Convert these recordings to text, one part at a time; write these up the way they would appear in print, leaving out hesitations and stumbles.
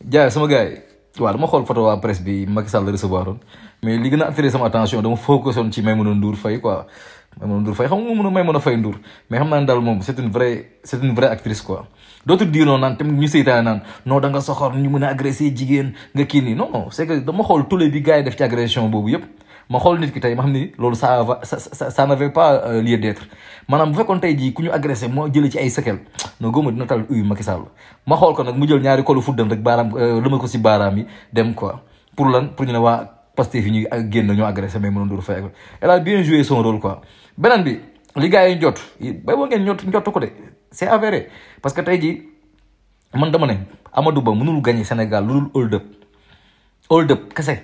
jaay sama gars yi waaw dama xool photo waa presse bi Macky Sall recevoir oon mais li gën a attiré sama attention dama focus on ci Maïmouna Ndour Faye quoi. Maïmouna Ndour Faye xam nga mun a Maïmouna Faye Ndour mais xam naa ne daal moom c'est une vraie actrice quoi. dootul di noonu naan tamit ñu seytaane naan non da nga soxor ñu mën a agressé jigéen nga kii nii non non c'est que dama xool tous les bi gars yi def ci agression boobu yëpp ma xool nit ki tey ma xam ni loolu ça n'avait pas lieu d'être maanaam bu fekkoon tey jii ku ñu agressé moo jëlee ci ay séquelles non góoma dina tal uyu Macky Sall ma xool ko nag mu jël ñaari kolu fuddam rek baaraam lëma ko si baaraam yi dem quoi pour lan pour ñu ne waa Pastef yi ñuy génn ñoo agressé mais mënoon Ndour Faye elle a bien joué son rôle quoi. beneen bi li gars yi njott bay boo ngeen njott ko de c'est avéré parce que tey jii man dama ne Amadou Ba mënul gagner Sénégal lu dul hold up kese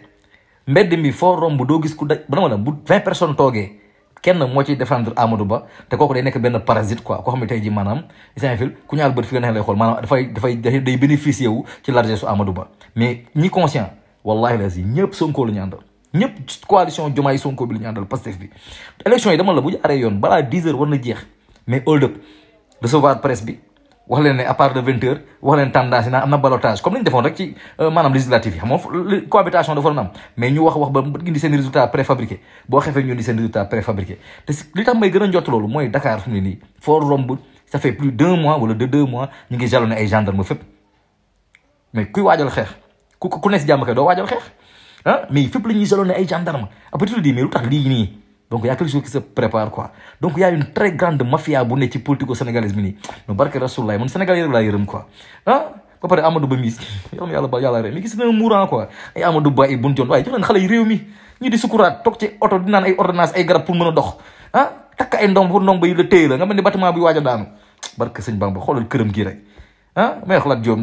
mbedd mi foo romb doo gis ku daj ba dama ne bu 20 personnes toogee kenn moo ciy défendre Amadou Ba te kooku day nekk benn parasite quoi koo xam ne tey jii maanaam fil ku ñaar bët fi nga neex lay xool maanaam day bénéficier wu ci largesse su Amadou Ba mais ñi conscient wallahi lasi ñëpp Sonko la ñu àndal ñëpp coalition Diomaye Sonko bi la ñu àndal Pastef bi élection yi dama la bu jaaree yoon balaa 10 heures war na jeex mais hold up recevoir presse bi wax leen ne à part de 20 heures wax leen tendance yi naa am na ballottage comme ni ñu defoon rek ci maanaam législatif yi xam nga cohabitation dafa doon am mais ñu wax ba indi seen résultat préfabriqué boo xefee ñu indi seen résultat préfabriqué te li tax may gën a njott loolu mooy Dakar fu mu ne nii foo romb ça fait plus d'1 mois wala de 2 mois ñu ngi jalonné ay gendarme fépp mais kuy waajal xeex ku ne si jàmm kay doo waajal xeex ah mais fépp la ñuy jalonné ay gendarme après tout dit mais lu tax lii nii donc y a quelque chose qui se prépare quoi donc y a une très grande mafia bu ne ci politico sénégalaise bi nii no barke Rasulullah man Sénégal yi rek laa yërëm quoi ah ba pare Amadou Ba mi yàlla ba yàlla rek mi gis na mourant quoi ay Amadou Ba ay bun joon waaye jox leen xale yi réew mi ñu di sukuraat toog ci oto di naan ay ordonnance ay garab pour mën a dox ah takk ay ndom pour ndom ba yi la téye la nga mel ni bâtiment bi waaj a daanu barke sëñ Bamba xoolal këram gi rek ah may xalaat joom